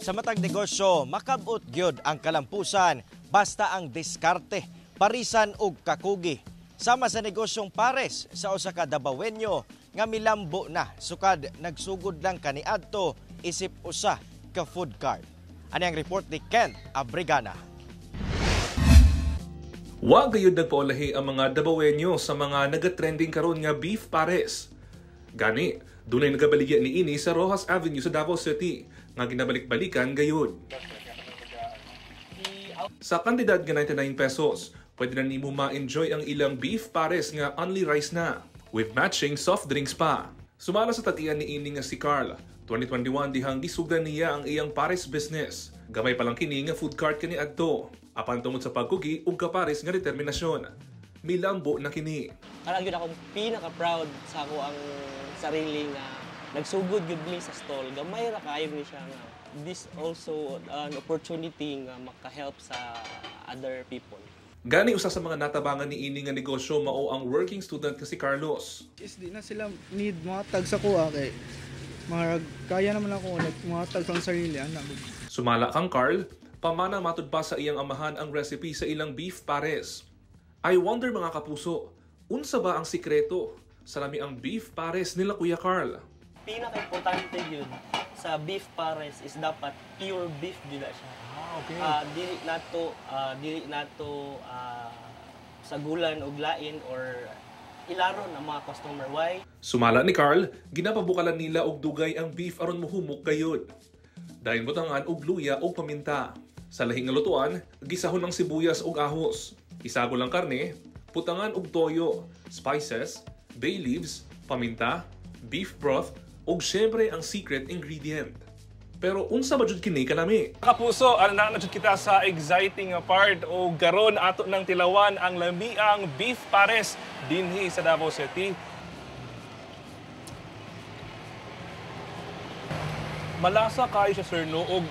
Sa matag negosyo, makabot gyud ang kalampusan basta ang diskarte, parisan ug kakugi. Sama sa negosyong pares sa usa ka Dabawenyo nga milambo na sukad nagsugod lang kaniadto isip usa ka food cart. Ani ang report ni Ken Abrigana. Wa gayud nagpaulahi ang mga Dabawenyo sa mga nagatrending karon nga beef pares. Gani, dunay nagabaligya niini sa Rojas Avenue sa Davao City nga ginabalik-balikan gayud. Sa kantidad nga 99 pesos, pwede na nimo ma-enjoy ang ilang beef pares nga only rice na with matching soft drinks pa. Sumala sa tag-iyan niini nga si Carl, 2021 dihang gisugdan niya ang iyang pares business. Gamay pa lang kini nga food cart kaniadto. Apan tungod sa pagkugi ug kapares nga determinasyon, milambo na kini. Karon gyud akong pinaka-proud sa ako ang sarili nga nagsugod gyud mi sa stall. Gamay ra kaayo ni siya nga this also an opportunity nga maka-help sa other people. Gani usa sa mga natabangan niini nga negosyo mao ang working student nga si Carlos. Is di na sila need mga tag sa kuha kay marag kaya naman ako like mga tag sa sarili ana. Sumala kang Carl, pamana matud pa sa iyang amahan ang recipe sa ilang beef pares. I wonder mga kapuso, unsa ba ang sikreto sa lami ang beef pares nila Kuya Carl? Pinaka-importante yun sa beef pares is dapat pure beef gyud na siya. Okay. Dili nato sagulan og lain or ilaron ang mga customer. Why? Sumala ni Carl, ginapabukalan nila og dugay ang beef aron mohumok gayud. Dayon butangan og luya og paminta. Sa lahing nga lutuan, gisahon ang sibuyas ug ahos. Isagol ang karne, putangan og toyo, spices, bay leaves, paminta, beef broth, ug syempre ang secret ingredient. Pero unsa ba jud kini kalami? Kapuso, ano na jud kita sa exciting part o garon ato ng tilawan ang lamiang beef pares dinhi sa Davao City. Malasa kayo siya, sir, no? Og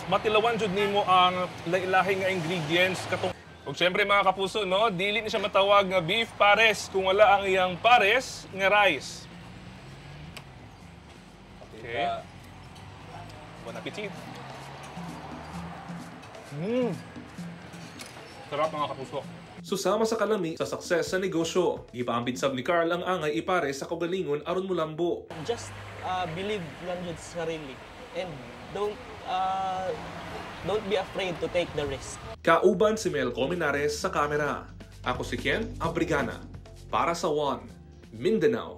matilawan jud nimo ang lahi-lahi nga ingredients katong. Ug syempre mga kapuso, no, dili ni siya matawag nga beef pares kung wala ang iyang pares nga rice. Okay. Bon appetit. Sarap mga kapuso. Susama sa kalami sa success sa negosyo. Gipaambit sab ni Carl ang angay ipare sa kaugalingon aron mulambo. Just believe lang jud sa sarili and don't be afraid to take the risk. Kauban si Mel Colmenares sa kamera. Ako si Ken Abrigana para sa One Mindanao.